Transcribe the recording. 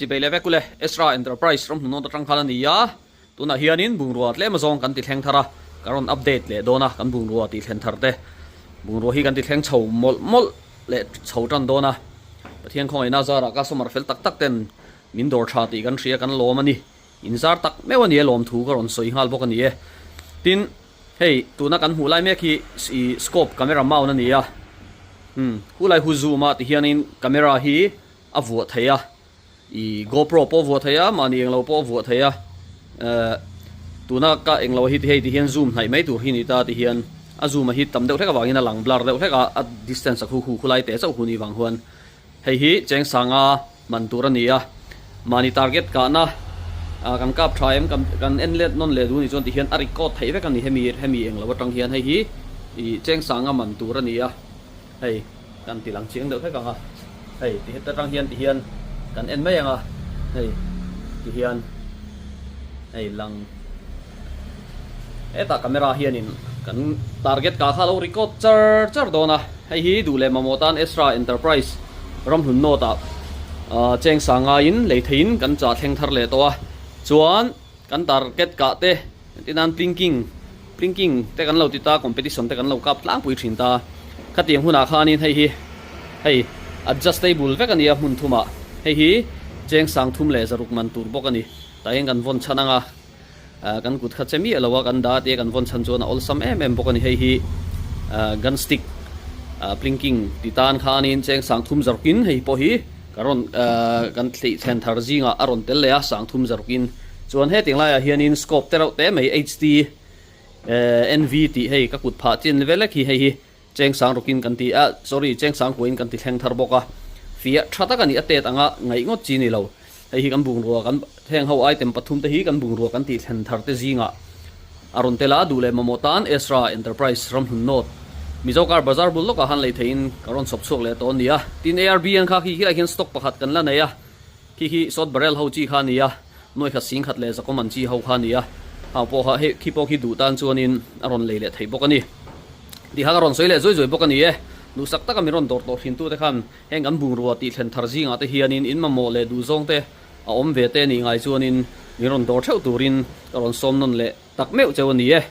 Chibei leh vek ule, Ezra Enterprise ram hmuhnawt atang khan a ni a, tunah hianin bungrua tlem azawng kan ti thleng thar a, ka rawn update leh dawn a, kan bungrua tih thlen thar te, bungrua hi kan ti thleng chho mawlh mawlh leh chho tan dawn a, Pathian khawngaihna zarah customer fel tak tak ten min dawr tha tih kan hria kan lawm a ni, in zar tak meuh a ni e lawmthu ka rawn sawi nghal bawk a ni e. Tin, hei tuna kan hmuh lai mek hi ih scope camera mount a ni a, umm hulai hu zoom a tihianin camera hi a vuah thei a, ih GoPro pawh a vuah thei a, mahni englo pawh a vuah thei a, eh tuna ka englo hi ti hei ti hian zoom hnaih mai tur hi ni ta ti hian a zoom a hi tam deuh hlek avangin a lang blur deuh hlek a, a distance a khu khu khulai teh chauh hu ni vang huan hei hi cheng sanga man tur a ni a, mahni target kahna ah kan kap tha em kan kan en let nawn leh duh ni chuan ti hian a record theih vek a ni hemi hemi englo atang hian hei hi ih cheng sanga man tur a ni a. Hei kan ti lang chiang deuh hlek ang a, hei ti het atang hian ti hian kan en mai ang a, hei ti hian hei lang hetah camera hianin kan target kah kha a lo record char char dawn a, hei hi duh leh mamawh tan Ezra Enterprise ramhlun note ah ah cheng sangaiin lei theiin kan chah thleng thar leh tawh a, chuan kan target kah te. Engtin plinking plinking te kan lo ti ta competition te kan lo kap tlangpui thin ta. Khatiang hunah khanin hei hi hei adjustable vek a nia hmun thumah hei hi cheng sang thum leh zaruk man tur bawk a ni. Tah hian kan vawn chhan anga ah kan kut kha che miah lo a kan dah tia kan vawn chhan chuan a awlsam em em bawk a ni. Hei hi ah gun stick ah plinking ti tan khanin cheng sang thum zarukin hei pawh hi ka rawn ah kan thlih thlen thar zingah a rawn tel leh a sang thum zarukin. Chuan hetiang laiah hianin scope te reuh te mai HT NV tih hei ka kut phah chin vel lek hi hei hi cheng sang rukin kan ti a sorry cheng sang kuain kan ti thleng thar bawk a fiah tha tak a ni a tet anga ngaih ngawt chi ni lo hei hi kan bungrua kan heng ho item pathum te hi kan bungrua kan tih thlen thar te zingah a rawn tel a duh leh mamawh tan Ezra Enterprise ramhlun note Mizo car bazar bul lawkah han lei theihin ka rawn chhawp chhuak leh tawh a ni a tin ARBN kha khi khilaiah khian stock pakhat kan la nei a. Khi khi sawt barrel ho chi kha a ni a, nuai khat sing khat leh zakawm an chi ho kha a ni a, hau pawh kha hei khi pawh khi duh tan chuanin a rawn lei leh thei bawk a ni. Tih kha ka rawn sawi leh zuai zuai bawk a ni e. Duhsak taka min rawn dawr tawh thintute khan heng kan bungrua tih thlen thar zingah te hianin in mamawh leh duhzawng te a awm ve te nih ngai chuanin min rawn dawr theuh turin ka rawn sawm nawn leh tak meuh cheu a ni e.